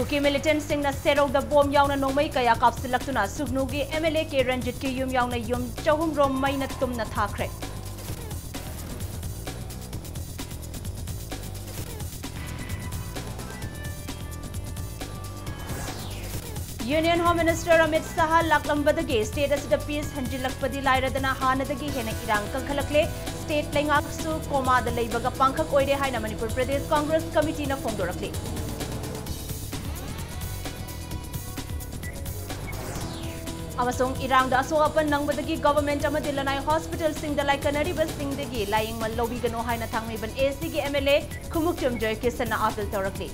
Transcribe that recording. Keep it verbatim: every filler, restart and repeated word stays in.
ꯀꯨꯀꯤ ꯃꯤꯂꯤꯇꯦꯟꯠꯁꯤꯡꯅ ꯁꯦꯔꯧꯗ bomb ꯌꯥꯎꯅ ꯅꯣꯡꯃꯩ ꯀꯌꯥ ꯀꯥꯞꯁꯤꯜꯂꯛꯇꯨꯅ ꯁꯨꯒꯅꯨꯒꯤ ꯑꯦꯝ ꯑꯦꯜ ꯑꯦ ꯀꯦ ꯔꯟꯖꯤꯠꯀꯤ ꯌꯨꯝ ꯌꯥꯎꯅ ꯌꯨꯝ ꯆꯍꯨꯝ ꯔꯣꯝ ꯃꯩꯅ ꯇꯨꯝꯅ ꯊꯥꯈ꯭ꯔꯦ꯫ Union home minister Amit Shah ꯂꯥꯛꯂꯝꯕꯗꯒꯤ ꯁ꯭ꯇꯦꯠ ꯑꯁꯤꯗ ꯄꯤꯁ ꯍꯟꯖꯤꯜꯂꯛꯄꯗꯤ ꯂꯥꯏꯔꯗꯅ ꯍꯥꯟꯅꯗꯒꯤ ꯍꯦꯟꯅ ꯏꯔꯥꯡ ꯀꯟꯈꯠꯂꯛꯂꯦ꯫ ꯁ꯭ꯇꯦꯠ ꯂꯩꯉꯥꯛꯁꯨ ꯀꯣꯃꯥꯗ ꯂꯩꯕꯒ ꯄꯥꯡꯈꯛ ꯑꯣꯏꯔꯦ ꯍꯥꯏꯅ ꯃꯅꯤꯄꯨꯔ ꯄ꯭ꯔꯗꯦꯁ ꯀꯣꯡꯒ꯭ꯔꯦꯁ ꯀꯃꯤꯇꯤꯅ ꯐꯣꯡꯗꯣꯔꯛꯂꯤ꯫ ꯑꯃꯁꯨꯡ ꯏꯔꯥꯡꯗ ꯑꯁꯣꯛ ꯑꯄꯟ ꯅꯪꯕꯗꯒꯤ ꯒꯚꯔꯟꯃꯦꯟꯠ ꯑꯃꯗꯤ ꯂꯅꯥꯏ ꯍꯣꯁꯄꯤꯇꯥꯜꯁꯤꯡꯗ ꯂꯥꯏꯀꯠꯅꯔꯤꯕꯁꯤꯡꯗꯒꯤ ꯂꯥꯌꯦꯡꯃꯜ ꯂꯧꯕꯤꯒꯅꯨ ꯍꯥꯏꯅ ꯊꯥꯡꯃꯩꯕꯟ ꯑꯦ ꯁꯤꯒꯤ M L A Khumukcham ꯖꯣꯏꯀꯤꯁꯟꯅ appeal ꯇꯧꯔꯛꯂꯤ꯫